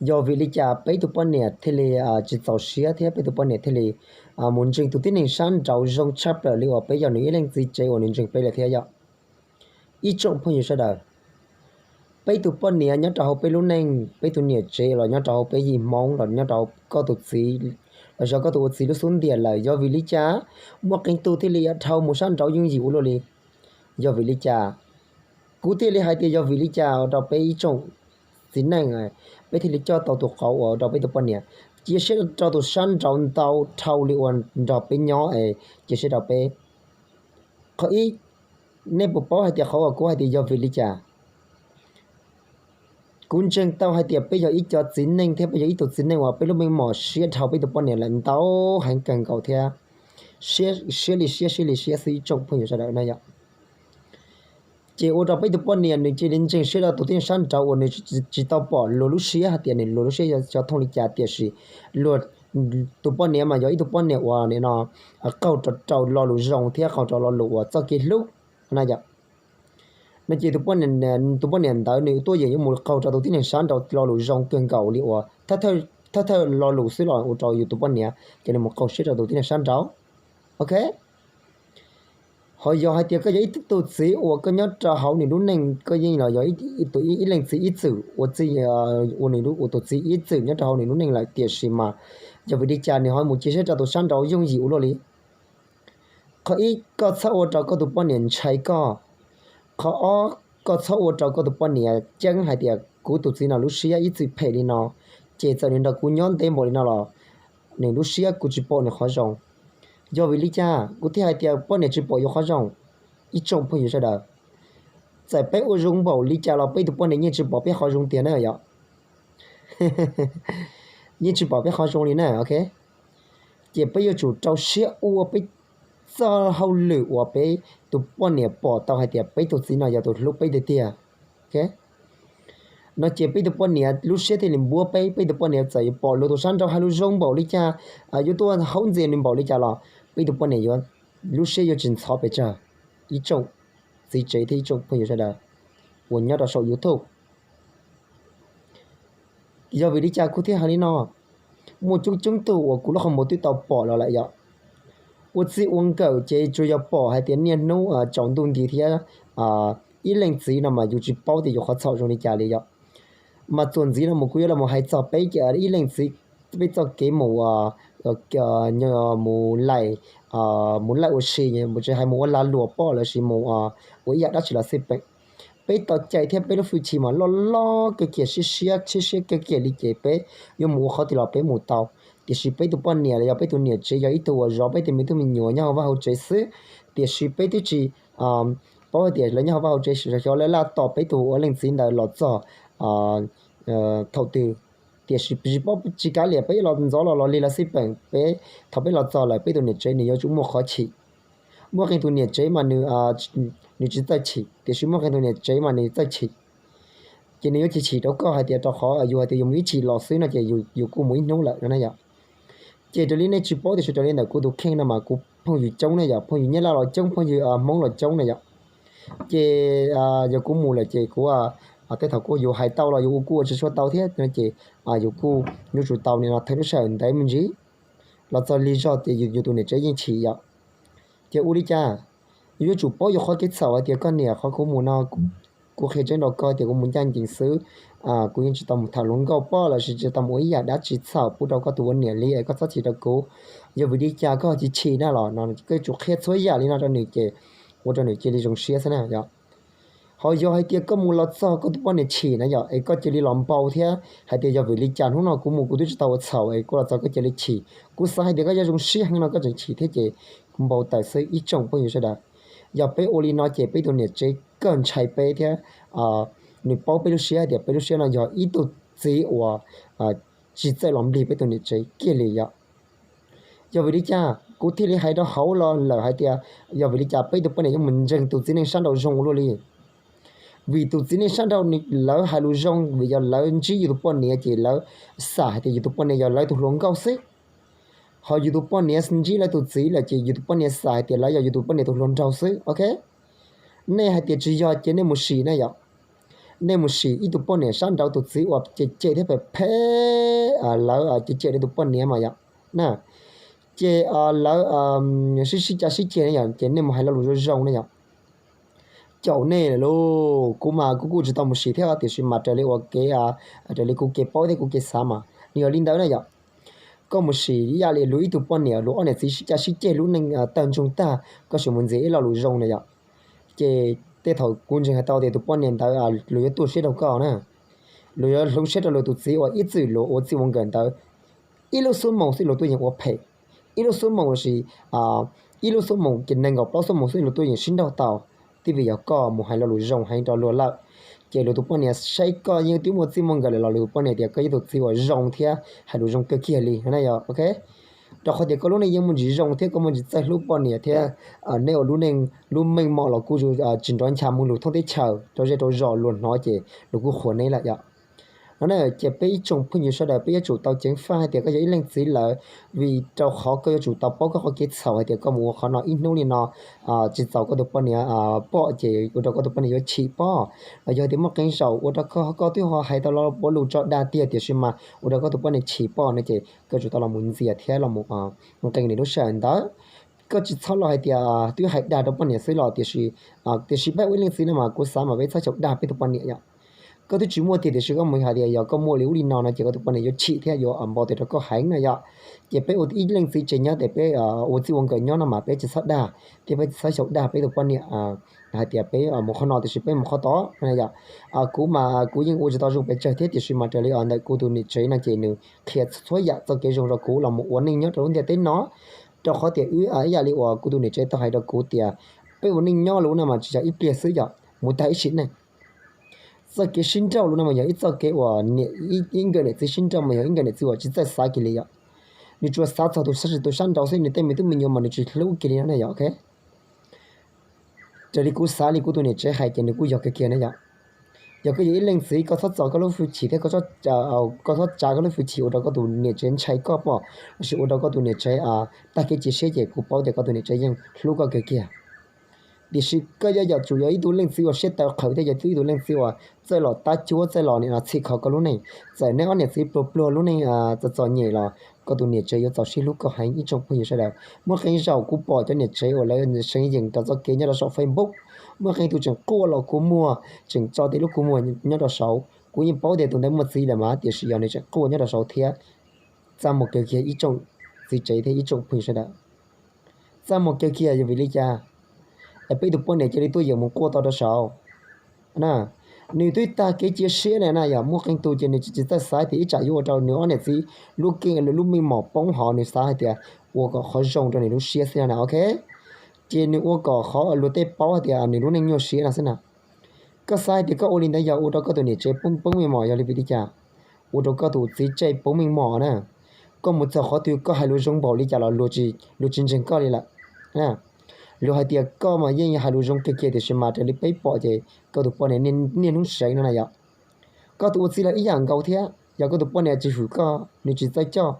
Yog vim li cas peb tus poj niam thiaj li tsis txaus siab thiab peb tus poj niam thiaj li mus ntseeg tus tib neeg sab nraud zoo tshaj plaws li uas peb yog nws ib leej txiv tsev uas nws ntseeg peb lawm thiab yom? Ib tsoom phooj ywg sawv daws, peb tus poj niam nyob rau hauv peb lub neej, peb tus niam tsev los nyob rau hauv peb yim Hmoob los nyob rau koj tus txiv, los yog koj tus ua txiv lub xub ntiag lawm, yog vim li cas muaj qee tus thiaj li yuav dhau mus sab nraud yooj yim ua luaj li? Yog vim li cas? Kuv thiaj li hais tias yog vim li cas ua rau peb ib tsoom txiv neej, peb thiaj li coj tau tus qauv uas rau peb tus poj niam. Cia siab rau tus sab nraud ntau dhau li uas nrog peb nyob es cia siab rau peb. Qhov ib, nej puas paub hais tias qhov uas kuv hais tias yog vim li cas? Kuv ntseeg tau hais tias peb yog ib co txiv neej thiab peb yog ib tug txiv neej uas peb lub meej mom siab dhau peb tus poj niam lawm ntau heev kawg nkaus thiab. Siab li siab, siab li siab xwb ib tsoom phooj ywg sawv daws na yom. Ces ua rau peb tus poj niam nws cia li ntseeg siab rau tus tib neeg sab nraud uas nws tsis tau pom luag lub siab hais tias nws luag lub siab yog xyov thooj li cas, tiam sis luag, tus poj niam mas yog ib tug poj niam uas nim no qaug rau rau lo lus zoo thiab qaug rau lo lus uas txoj kev hlub na yom. No ces tus poj niam ntawd nws tuaj yeem yuav mus qaug rau tus tib neeg sab nraud lo lus zoo kawg nkaus li uas thawj thawj lo lus xwb los ua rau yus tus poj niam ces nws mus qaug siab rau tus tib neeg sab nraud. Ok. Ho yog hais tias koj yog ib tug txiv uas koj nyob rau hauv nws lub neej, koj yeej los yog ib leej txiv ib txwm ua txij, ua nws ua tus txiv ib txwm nyob rau hauv nws lub neej lawm, tiam sis mas yog vim li cas nws ho mus cia siab rau tus sab nraud yooj yim ua luaj li? Qhov ib, koj txhob ua rau koj tus poj niam ntshai koj. Qhov ob, koj txhob ua rau koj tus poj niam ceeb hais tias kuv tus txiv no lub siab ib txwm phem li no, ces txawm nws nrog kuv nyob ntev npaum li no los nws lub siab kuv tsis pom nws qhov zoo. Yog vim li cas kuv thiaj hais tias poj niam tsis pom yus qhov zoo? Ib tsoom phooj ywg sawv daws, txawm peb ua zoo npaum li cas los peb tus poj niam yeej tsis pom peb qhov zoo tiag na yom. Yeej tsis pom peb qhov zoo li na, ok. Ces peb yuav tsum rau siab ua peb txoj hauj lwm uas peb tus poj niam pom tau hais tias peb tus txiv no yog tus hlub peb tiag tiag. No ces peb tus poj niam lub siab thiaj li npuab peb, peb tus poj niam txawm yuav pom luag tus sab nraud hais lus zoo npaum li cas, yuav tuaj haub ntxias nws npaum li cas los peb tus poj niam yuav, lub siab yuav tsis ntxhov pes tsawg. Ib tsoom txiv tsev thiab ib tsoom phooj ywg sawv daws uas nyob rau saum YouTube. Yog vim li cas kuv thiaj hais li no? Muaj coob coob tug uas kuv lub qhov muag twb tau pom los lawm yom. Ua txij ua nkawm ces tsuas yog pom hais tias niaj hnub tsaus ntuj nti thiab ib leej txiv no mas yus tsis paub tias yus qhov txhaum zoo li cas li yom. Mas txuas ntxiv no mus kuv yuav los hais txog peb ib leej txiv, peb txoj kev mus, mus laim, mus laim ua si, tsis hais mus ua lag luam poj los sis mus ua ib yam dab tsi los xij peem. Peb tau cai thiab peb lub hwj chim mas loj loj kawg kiag, siab siab siab siab kawg kiag li ces peb yuav mus ua qhov twg los peb mus tau. Tiam sis peb tus poj niam los yog peb tus niam tsev yog ib tug uas zov peb tej me tub me nyuam nyob hauv vaj hauv tsev xwb, tiam sis peb twb tsis paub hais tias lawv nyob hauv vaj hauv tsev xyov lawv laj tos peb tus ua leej txiv ntawd los txog thaum twg. Tiam sis tsis paub tsis kav liam peb los ntxov los los lig los xij peem, peb thaum peb los txog lawm peb tus niam tsev nws yuav tsum muaj qhov chim. Muaj qee tus niam tsev mas nws tsis txawj chim, tiam sis muaj qee tus niam tsev mas nws txawj chim. Ces nws yuav chim chim rau koj hais tias rau qhov yus hais tias yus mus ib chim los xwb no ces yus kuj mus ib hnub lawm no na yom. Ces raws li nej tsis paub tiam sis raws li ntawm kuv tus kheej no mas kuv phooj ywg coob na yom, phooj ywg Nyab Laj los coob, phooj ywg Hmoob los coob na yom. Ces yog kuv mus lawm ces kuv tej thaum kuj yus hais tau los yus kuj ua tsis tshua tau thiab no ces yus kuj yuav tsum tau nim no theem lub sij hawm ntev me ntsis los txog lig zog ces yus tus niam tsev yeej chim yom. Ces ua li cas? Yus yuav tsum paub yus qhov kev txhaum hais tias koj niam, qhov kuv mus no kuv qhia tseeb rau koj tias kuv mus ncaj ncees xwb, kuv yeej tsis tau mus tham hluas nkauj poj los sis tsis tau mus ua ib yam dab tsi txhaum pub rau koj tus ua niam li es koj txhob chim rau kuv. Yog vim li cas koj ho chim chim na los no koj yuav tsum qhia txhua yam li no rau nws ces ua rau nws cia li zoo siab xwb na yom. Ho yog hais tias koj mus los txog koj tus poj niam chim na yom es koj cia li los npau thiab hais tias yog vim li cas hnub no kuv mus kuv twb tsis tau ua txhaum es kuv los txog koj cia li chim, kuv xav hais tias koj yuav zoo siab heev no koj tseem chim thiab ces kuv npau taws xwb ib tsoom phooj ywg sawv daws. Yog peb ua li no ces peb tus niam tsev kawg ntshai peb thiab nws paub peb lub siab hais tias peb lub siab no yog ib tug txiv uas tsis txawj los nplig peb tus niam tsev kiag li yom. Yog vim li cas kuv thiaj li hais rau hauv los lawm hais tias yog vim li cas peb tus poj niam yuav mus ntseeg tus txiv neej sab nraud zoo ua luaj li? Vim tus txiv neej sab nraud lawv hais lus zoo, vim yog lawv ntsib yus tus poj niam ces lawv xam hais tias yus tus poj niam yog lawv tus hluas nkauj xwb. Ho yus tus poj niam ntsib lawv tus txiv lawm ces yus tus poj niam xam hais tias lawv yog yus tus poj niam tus hluas nraug xwb, ok. Nej hais tias tsis yog ces nej mus sim na yom. Nej mus sim ib tug poj niam sab nraud tus txiv uas cem cem thiab phem phem lawv cem cem rau tus poj niam mas yom na, ces lawv sib sib cav sib ceg ne yom, ces nej mus hais lo lus zoo zoo ne yom. Caum nej lawm lauj, kuv mas kuv kuj tsis tau mus sim thiab tiam sis mas raws li ua kev, raws li kuv kev paub thiab kuv kev xav mas nws yog li ntawd na yom. Koj mus sim ib yam li luag ib tug poj niam luag ob niam txiv sib cav sib ceg lub neej tawg ntsoog tag, koj sim mus ntxias ib lo lus zoo na yom. Ces tej thaum kuv ntseeg hais tau tias tus poj niam ntawd luag yuav tu siab rau koj na, luag yuav hloov siab rau luag tus txiv uas ib txwm luag ua txij ua nkawm ntawd. Ib lub xuab moos xwb luag tuaj yeem ua phem, ib lub xuab moos lossis ib lub xuab moos ces nees nkaum plaub xuab moos xwb luag tuaj yeem sib nrauj tau. Twb vim yog koj mus hais lo lus zoo heev rau luag lawm, ces luag tus poj niam saib koj yeej twb muaj txij muaj nkawm lawm los luag tus poj niam tias koj yog tus txiv uas zoo thiab hais lus zoo kawg kiag li no na yom, ok. Rau qhov tias koj lub neej yeej muaj ntsis zoo thiab koj muaj ntsis txawj hlub poj niam thiab nej ua lub neej lub meej mom los kuj tsis nrov ncha mus lus thoob teb chaws rau zej rau zos luag hnov ces luag kuj qhuas neb lawm yom. No na, ces peb ib tsoom phooj ywg sawv daws peb yuav tsum tau ceev faj hais tias koj yog ib leej txiv lawm, vim rau qhov koj yuav tsum tau paub koj qhov kev txhaum hais tias koj mus ua qhov no ib hnub li no tsis txaus koj tus poj niam pom ces ua rau koj tus poj niam yuav chim pom, los yog tias muaj qee zaum ua rau koj twb ho hais tau lo puav lus tso dag tiag tiam sis mas ua rau koj tus poj niam chim pom no ces koj tsum tau los mus ntxias thiab los mus nqee nws lub sij hawm ntawd. Koj tsis txhob los hais tias twb hais dag rau poj niam xwb los tiam sis, tiam sis peb ua ib leej txiv no mas kuv xav mas peb txhob xyaum dag peb tus poj niam yom. Koj twb tsis muaj tiag tiam sis koj mus hais tias yog koj muaj li ub li no no ces koj tus poj niam yuav chim thiab yuav npau taws rau koj heev na yom. Ces peb ua ib leej txiv tsev nyob ces peb ua txij ua nkawm nyob no mas peb tsis txhob dag thiab peb tsis txhob xyaum dag peb tus poj niam hais tias peb mus qhov no tiam sis peb mus qhov tod no yom. Kuv mas kuv yeej ua tsis tau zoo pes tsawg thiab tiam sis mas raws li ntawm kuv tus niam tsev no ces nws qhia txhua yam txoj kev zoo rau kuv los mus ua neej nyob rau lub ntiaj teb no, rau qhov tias wb ib yam li uas kuv tus niam tsev tau hais rau kuv tias peb ua neej nyob lub no mas tsis yog ib pliag xwb yom, mus tag ib sim neej. Txoj kev sib nrauj lub no mas yog ib txoj kev uas niam, ib nkawm niam txiv sib nrauj mas yog ib nkawm niam txiv uas tsis txawj xav kiag li yom. Nws tsuas xav txog tus sab, tus sab nraud xwb, nws tej me tub me nyuam mas nws tsis hlub kiag li no na yom, ok. Raws li kuv xav li kuv tus niam tsev hais ces nws kuj yog kawg kiag na yom. Yog koj yog ib leej txiv koj txhob txo koj lub hwj chim thiab koj txhob tsav koj lub hwj chim ua rau koj tus niam tsev ntshai koj pom, lossis ua rau koj tus niam tsev tag kev cia siab ces kuv paub tias koj tus niam tsev yeej hlub koj kawg kiag. Tiam sis koj yuav yog tsum yog ib tug leej txiv uas siab tawv qhawv thiab yog ib tug leej txiv uas txawj los tab cuab txawj los nim no txhim kho koj lub neej. Txawm neb ob niam txiv pluag pluag lub neej txom txom nyem los koj tus niam tsev yuav txaus siab hlub koj heev ib tsoom phooj ywg sawv daws. Muaj qee zaum kuv pom cov niam tsev uas lawv seev yeem rau txoj kev nyob rau saum Facebook, muaj qee tus tseem quaj los kua muag, tseem tso tej lub kua muag nyob rau saud. Kuv yeej paub tias tus ntawd muaj txiv lawm mas tiam sis yog nws tseem quaj nyob rau saud thiab. Txaj muag kawg kiag ib tsoom txiv tsev thiab ib tsoom phooj ywg sawv daws. Txaj muag kawg kiag yog vim li cas es peb tus poj niam cia li tuaj yeem mus quaj tau rau saud? Nws twb tag kev cia siab na na, yog muaj qee tus ces nws tsis txawj xav tias ib tsam yuav ua rau nws ob niam txiv lub keej lub meej mom poob hov, nws xav hais tias ua kom qhov zoo rau nws lub siab xwb na na, ok. Ces nws ua kom qhov luag tej paub hais tias nws lub neej nyuaj siab no xwb na. Koj xav hais tias koj ua li ntawd yog ua rau koj tus niam tsev poob poob meej mom yog li vim li cas? Ua rau koj tus txiv tsev poob meej mom na. Koj mus txog qhov twg koj hais lus zoo npaum li cas los luag tsis ntseeg koj li lawm. Luag hais tias koj mas yeej hais lus zoo kawg kiag tiam sis mas raws li peb pom ces koj tus poj niam niaj hnub seev no na yom. Koj tus ua txiv los ib yam nkaus thiab, yog koj tus poj niam tsis hwm koj, nws tsis txawj coj,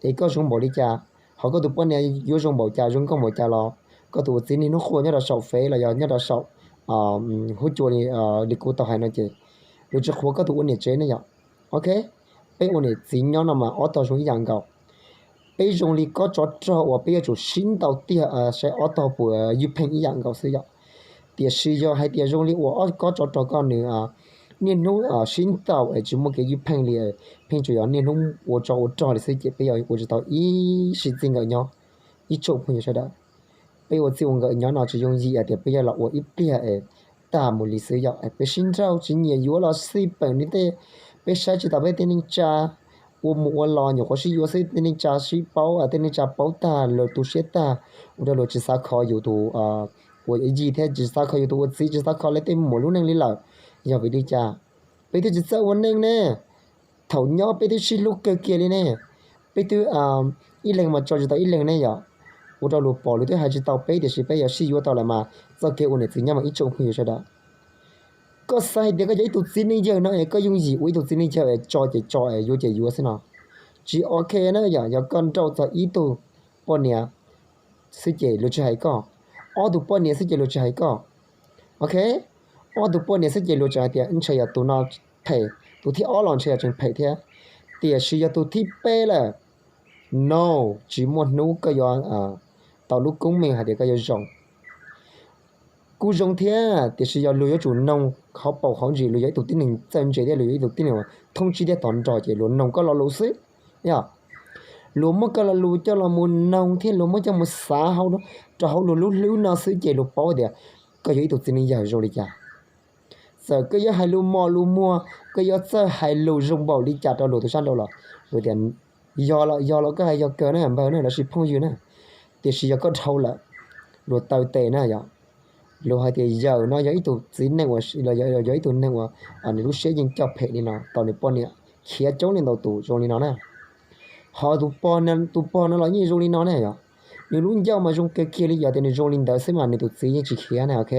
es koj zoo npaum li cas, ho koj tus poj niam yuav zoo npaum cas zoo nkauj npaum cas los koj tus ua txiv niaj hnub quaj nyob rau saum fev los yog nyob rau saum huab cua li kuv tau hais no ces luag tsis qhuas koj tus ua niam tsev ne yom. Ok, peb ua niam txiv nyob no mas ob tog zoo ib yam nkaus. Peb zoo li kob tsov rog uas peb yuav tsum sib ntaus tiag saib ob tog puas ywj pheej ib yam nkaus xwb yom. Tiam sis yog hais tias zoo li uas ob kob tsov rog koj nws niaj hnub sib ntaus es tsis muaj kev ywj pheej li, pheej tsuas yog niaj hnub ua tsov ua rog li xwb ces peb yuav ua tsis tau ib sim txij nkawm nyob. Ib tsoom phooj ywg sawv daws, peb ua txij ua nkawm nyob no tsis yooj yim hais tias peb yuav los ua ib pliag es tag mus li xwb yom. Peb sib nrauj tsis nyiam yuav los xij peem li tej, peb saib tsis taus peb tej neej tsa, ua mus ua los nyuam qhuav sib yuav xwb tej neej tsa sib paub, tej neej tsa paub tag luag tu siab tag, ua rau luag tsis xav kho yus tus ua yig thiab tsis xav kho yus tus ua txiv, tsis xav kho lawv tej muam lub neej li lawm. Yog vim li cas? Peb twb tsis txawj ua neej ne, thaum nyob peb twb sib hlub kawg kiag li ne, peb twb ib leeg mas tso tsis tau ib leeg ne yom. Ua rau luag pom luag twb hais tsis tau peb tiam sis peb yuav sib yuav tau lawm mas txoj kev ua niam txiv nyob mas ib tsoom phooj ywg sawv daws. Koj xav hais tias koj yog ib tug txiv neej yawg no es koj yooj yim ua ib tug txiv neej yawg es tso ces tso es yuav ces yuav xwb no, tsis ok na yom. Yog koj nrauj txog ib tug poj niam xwb ces luag tsis hais koj, ob tug poj niam xwb ces luag tsis hais koj, ok. Ob tug poj niam xwb ces luag tseem hais tias ntshe yog tus no phem, tus thib ob los ntshe yog tseem phem thiab. Tiam sis yog tus thib peb lawm, no, tsis muaj hnub koj yuav tau lub koob meej hais tias koj yuav zoo. Kuj zoo thiab, tiam sis yog luag yuav tsum noog qhov paus qhov ntsis, luag yog ib tug tib neeg txawj ntse thiab luag yog ib tug tib neeg uas thoob tsib thiab tog nrog ces luag noog koj lo lus xwb. Yog luag muab koj lo lus coj los mus noog thiab luag muab coj mus xav hauv, rau hauv luag lub hlwb no xwb ces luag paub tias koj yog ib tug txiv neej yawg zoo li cas. Txawm koj yuav hais lus mos lus muag, koj yuav txawj hais lus zoo npaum li cas rau luag tus sab nraud los, luag tias yog los, yog los koj hais yog kawg na npawg na lossis phooj ywg na, tiam sis yog koj dhau lawm, luag taw tes na yog, luag hais tias yawg no yog ib tug txiv neej uas, yog ib tug neeg uas nws lub siab yeej coj phem li no, tau nws poj niam khiav coob li ntau tus zoo li no na. Ho tus pog no los yeej zoo li no ne yog, nws lub ncauj mas zoo kiag kiag li, yog tias nws zoo li ntawd xwb mas nws tus txiv yeej tsis khiav na, ok.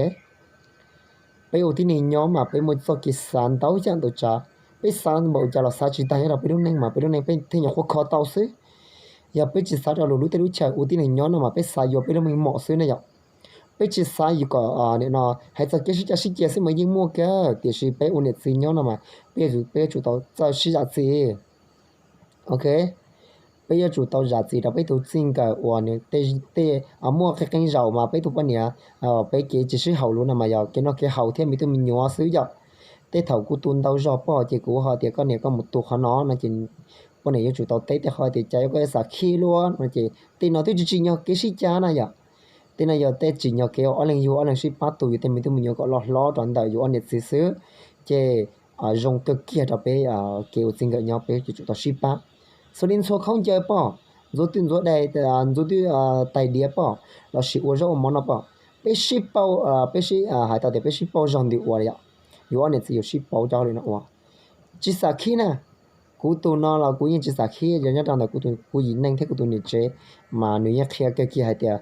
Peb ua tib neeg nyob mas peb muaj txoj kev xav ntau yam ntau tsav, peb xav npaum cas los xav tsis tag nyob rau peb lub neej mas peb lub neej peb thiaj nyuam qhuav kho tau xwb. Yog peb tsis xav rau luag lub teb lub chaw, ua tib neeg nyob no mas peb xav yuav peb lub meej mom xwb ne yom. Peb tsis xav yuav kom nim no hais txog kev sib cav sib ceg xwb mas yeej muaj kawg, tiam sis peb ua niam txiv nyob no mas peb yuav tsum tau txawj sib zam txim. Ok, peb yuav tsum tau zam txim rau peb tus txij nkawm uas nws tej, tej muaj qee qee zaus mas peb tus poj niam, peb kev tsis sib haum lus no mas yog kev noj kev haus thiab me tub me nyuam xwb yom. Tej thaum kuv tu ntau zog pog ces kuv ho tias koj niam koj mus tu qhov no no ces poj niam yuav tsum tau teb tej qhov tias cas yuav koj yuav xav khib luaj no ces tej no twb tsis tsim nyog kev sib cav na yom. Tej no yog tej tsim nyog kev ob leeg yug ob leeg sib pab tu yus tej me tub me nyuam kom loj hlob rau ntawm yus ob niam txiv xwb. Ces zoo kawg kiag rau peb kev ua txij nkawm nyob peb yuav tsum tau sib pab. Xws li ntxhua khaub ncaws pog, ntxuav twj ntxuav dais, ntxuav twj tais diav pog, lossis ua zaub ua mov no pog, peb sib pauj, peb sib hais tau tias peb sib pauj zog ntws ua yom. Yus ob niam txiv yuav sib pauj cov hauj lwm no ua, tsis xam khib na. Kuv tus no los kuv yeej tsis xam khib, yog nyob rau ntawm kuv yim neej thiab kuv tus niam tsev mas nws yeej qhia kawg kiag hais tias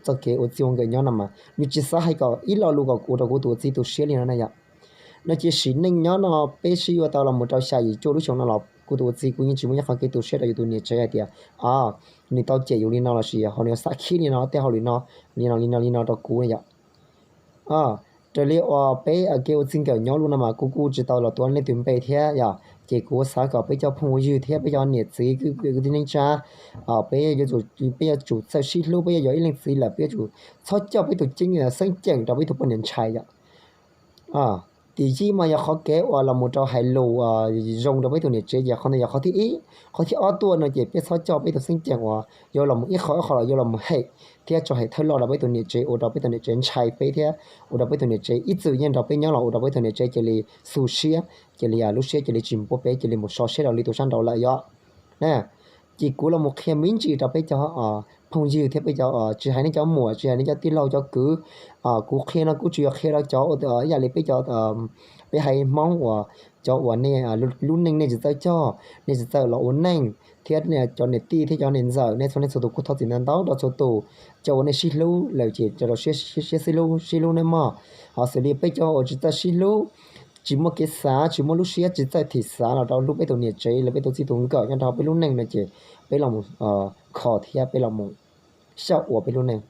txoj kev ua txij ua nkawm nyob no mas nws tsis xav hais kom ib lo lus kom kuv rau kuv tus ua txij tu siab li no na yom. No ces sim neej nyob no peb sib yuav tau los mus rau xya yim cuaj lub xyoo no los kuv tus ua txij kuv yeej tsis muaj ib qho kev tu siab rau yus tus niam tsev hais tias, o, nws tau cem yus li no lossis ho nws xam khib li no tej hauj lwm no, li no li no li no rau kuv yom. Raws li uas peb kev ua txij nkawm nyob lub no mas kuv kuj tsis tau los tuav leej twg npe thiab yom, ces kuv xav kom peb cov phooj ywg thiab peb cov niam txiv kwv tij neej tsa, peb yuav tsum, peb yuav tsum txawj sib hlub, peb yuav yog ib leej txiv lawm peb yuav tsum txhob coj peb tus ceeb xeeb ceem rau peb tus poj niam ntshai yom. Tim yij mas yog qhov kev uas los mus rau hais lus zoo rau peb tus niam tsev ces qhov ntawd yog qhov thib ib. Qhov thib ob tuaj no ces peb txhob coj peb tus xeeb ceem uas yuav los mus ib qho ib qho los yuav los mus hem thiab tso hem thawj loj rau peb tus niam tsev ua rau peb tus niam tsev ntshai peb thiab ua rau peb tus niam tsev ib txwm yeej nrog peb nyob los ua rau peb tus niam tsev cia li xu siab, cia li lub siab cia li tsis npuab peb, cia li mus so siab rau li tus sab nraud lawm yom. Ces kuv los mus qhia me ntsis rau peb cov phooj ywg thiab peb cov, tsis hais nej cov muam tsis hais nej cov tij laug cov kwv, kuv qhia no kuj tsis yog qhia rau cov ib yam li peb cov, peb haiv Hmoob uas cov uas nej lub neej nej tsis txawj coj, nej tsis txawj los ua neej thiab cov niam tij thiab cov niam ntxawm nej txhua leej txhua tus kuj thov txim ntau ntau rau txhua tus. Cov uas nej sib hlub lawm ces rau siab sib hlub sib hlub nej mog. Ho xws li peb cov uas tsis txawj sib hlub, tsis muaj kev xav, tsis muaj lub siab, tsis txawj thim xav los rau hlub peb tus niam tsev los peb tus txij tus nkawm nyob rau peb lub neej no ces peb los mus kho thiab peb los mus xyaum ua peb lub neej.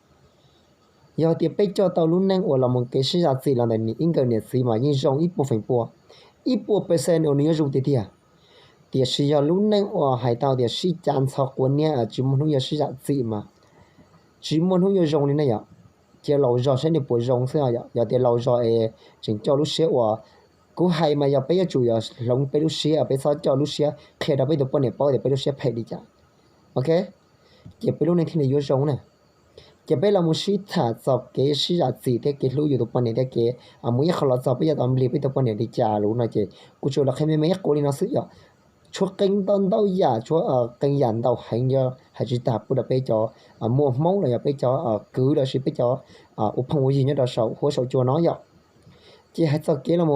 Yog tias peb coj tau lub neej uas los mus kev sib zam txim los ntawm ib nkawm niam txiv mas yeej zoo ib puas feem pua, ib puas percent uas nws yuav zoo tiag tiag. Tiam sis yog lub neej uas hais tau tias sib cav ntxhov quav niab tsis muaj hnub yuav sib zam txim mas tsis muaj hnub yuav zoo li na yom. Cia laus zog saib nws puas zoo xwb yom. Yog tias laus zog es tseem coj lub siab uas kuv hais mas yog peb yuav tsum yog hloov peb lub siab, peb txhob coj lub siab qhia rau peb tus poj niam paub tias peb lub siab phem li cas. Ok, ces peb lub neej thiaj li yuav zoo na. Ces peb los mus sib tham txog kev sib zam txim thiab kev hlub yus tus poj niam thiab kev mus ib qho los txog peb yuav tau nplig peb tus poj niam li cas lus no ces kuv tsuas los qhia me me ib qho li no xwb yom. Tshuav qee ntau ntau yam, tshuav qee yam ntau heev yog hais tsis tag pub rau peb cov muam Hmoob los yog peb cov kwv lossis peb cov ua phooj ua ywg nyob rau saum huab saum cua no yom. Ces hais txog kev los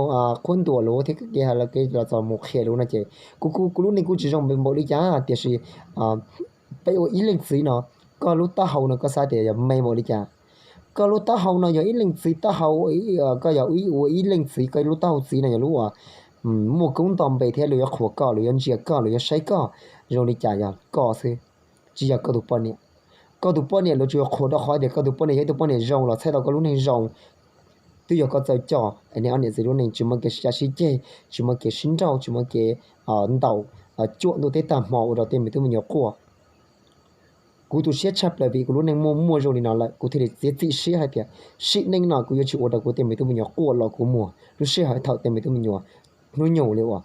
qhuab ntuas lus thiab kev hais los kev los txog mus qhia lus no ces kuv, kuv lub neej kuj tsis zoo npaum li cas tiam sis peb ua ib leej txiv no, koj lub taub hau no koj xav tias yog me npaum li cas? Koj lub taub hau no yog ib leej txiv taub hau, koj yog ua ib leej txiv, koj lub taub hau txiv no yog lub uas muaj koob nto npe thiab luag yuav qhuas koj, luag yuav ntsia koj, luag yuav saib koj zoo li cas yog koj xwb, tsis yog koj tus poj niam. Koj tus poj niam luag tsuas qhuas rau qhov tias koj tus poj niam yog ib tug poj niam zoo los txhais tau koj lub neej zoo. Twb yog koj txawj coj, nej ob niam txiv lub neej tsis muaj kev sib cav sib ceg, tsis muaj kev sib nrauj, tsis muaj kev ntaus cuam ntuj teb tag hmo ua rau tej me tub me nyuam quaj. Kuv tu siab tshaj plaws vim kuv lub neej muaj muaj zoo li no lawm, kuv thiaj li txiav txim siab hais tias sim neej no kuv yuav tsis ua rau kuv tej me tub me nyuam quaj los kuv muag lub sij hawm thaum tej me tub me nyuam hnub nyoog li uas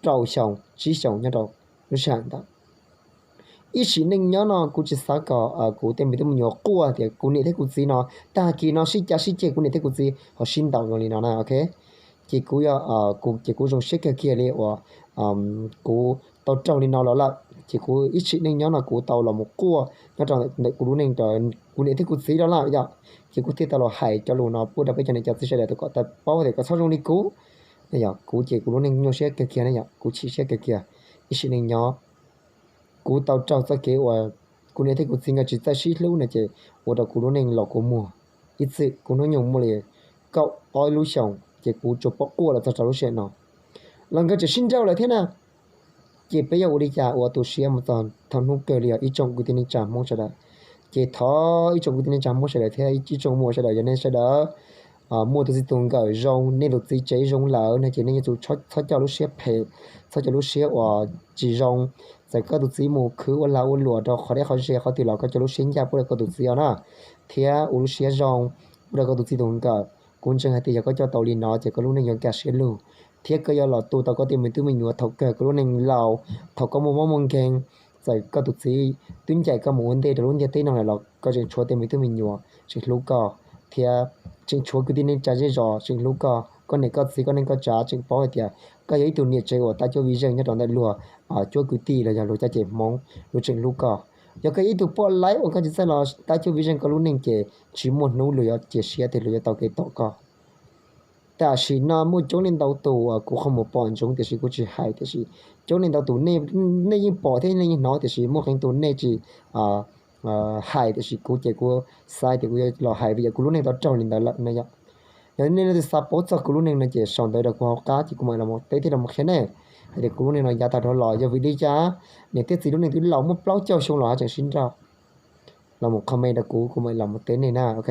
rau xyoo tsib xyoo nyob rau lub sij hawm ntawd. Ib sim neej nyob no kuv tsis xav kom kuv tej me tub me nyuam quaj tias kuv niam thiab kuv txiv no tag kis no sib cav sib ceg, kuv niam thiab kuv txiv ho sib ntaus zoo li no na, ok. Ces kuv, ces kuv zoo siab kawg kiag li uas kuv tau raug li no los lawm, ces kuv ib sim neej nyob no kuv tau los mus quaj nyob rau ntawm kuv lub neej rau kuv niam thiab kuv txiv los lawm yom. Ces kuv thiaj tau los hais cov lus no pub rau peb cov niam cov txiv sawv daws kom tau paub tias kom txhob zoo li kuv. Yog kuv ces kuv lub neej nyuaj siab kawg kiag ne yom, kuv chim siab kawg kiag. Ib sim neej nyob kuv tau raug txoj kev uas kuv niam thiab kuv txiv nkawd tsis txawj sib hlub no ces ua rau kuv lub neej los kuv muag. Ib txwm kuv hnub nyoog muaj li kaum ob lub xyoos ces kuv tsuas pom quaj los txog rau lub sij hawm no los nkawd tseem sib nrauj lawm thiab na. Ces peb yuav ua li cas ua tu siab mus txog thaum hnub kawg li os ib tsoom kwv tij neej tsa Hmoob sawv daws. Ces thov ib tsoom kwv tij neej tsa Hmoob sawv daws thiab ib tsoom muam sawv daws, yog nej sawv daws muaj tus txij tus nkawm zoo, nej tus txiv tsev zoo lawm no ces nej yuav tsum txhob coj lub siab phem, txhob coj lub siab uas tsis zoo. Txawm koj tus txiv mus khwv ua lag ua luam rau qhov deb qhov ze qhov twg los koj coj lub siab ncaj pub rau koj tus txiv os na, thiab ua lub siab zoo pub rau koj tus txij tus nkawm. Kuv ntseeg hais tias yog koj coj tau li no ces koj lub neej yuav kaj siab lug, thiab koj yuav los tu tau koj tej me tub me nyuam thaum kawg koj lub neej laus, thaum koj muaj mob muaj nkeeg. Txawm koj tus txiv twb ncaim koj mus ua ntej rau lub ntiaj teb no lawm los koj tseem tshuav tej me tub me nyuam tseem hlub koj, thiab tseem tshuav kwv tij neej tsa zej zos tseem hlub koj, koj niam koj txiv koj neej koj tsav tseem paub hais tias koj yog ib tug niam tsev uas tab cuab vij zeej nyob rau ntawm luag cuab kwv tij los yog luag caj ces Hmoob luag tseem hlub koj. Yog koj yog ib tug poj laib uas koj tsis txawj los tab cuab vij zeej koj lub neej ces tsis muaj hnub luag yuav cia siab tias luag yuav tau kev tom koj. Tam sim no muaj coob leej ntau tus uas kuv qhov muag pom ntsoov tiam sis kuv tsis hais, tiam sis coob leej ntau tus nej yeej pom thiab nej yeej hnov, tiam sis muaj qee tus nej tsis hais, tiam sis kuv ces kuv xav tias kuv yuav los hais vim yog kuv lub neej tau raug li ntawd lawm na yom. Yog nej leej twg xav paub txog kuv lub neej no ces sau ntawv rau kuv hauv qab ces kuv mam los teb thiab los qhia nej hais tias kuv lub neej no yav tag dhau los yog vim li cas niam thiab txiv lub neej twb laus muaj plaub caug xyoo los ho tseem sib nrauj. Los mus comment rau kuv, kuv mam los mus teb nej na, ok.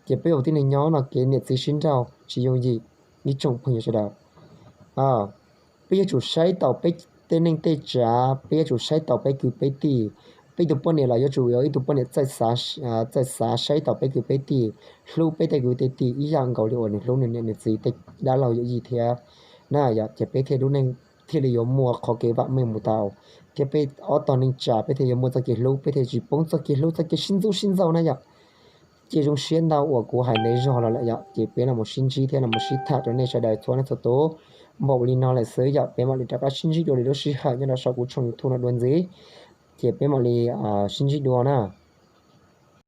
Ces peb ua tib neeg nyob no kev niam txiv sib nrauj tsis yooj yim, ib tsoom phooj ywg sawv daws. Peb yuav tsum saib taus peb tej neej tej tsav, peb yuav tsum saib taus peb kwv peb tij. Peb tus poj niam los yuav tsum yog ib tug poj niam txawj xav saib taus peb kwv peb tij, hlub peb tej kwv tej tij ib yam nkaus li uas nws hlub nws niam nws txiv tej dab laug yawm yij thiab na yom. Ces peb thiaj lub neej thiaj li yuav muaj qhov kev vam meej mus tau, thiab peb ob tog neej tsa peb thiaj yuav muaj txoj kev hlub, peb thiaj tsis poob txoj kev hlub txoj kev sib ntxub sib ntxaug na yom. Ces zoo siab ntau uas kuv hais ntev zog los lawm yom, ces peb los mus sib ntsib thiab los mus sib tham rau nej sawv daws txhua leej txhua tus npaum li no lawm xwb yom. Peb mam li rov qab sib ntsib dua li lub sij hawm nyob rau saum kuv tshooj YouTube no dua ntxiv, ces peb mam li sib ntsib dua na.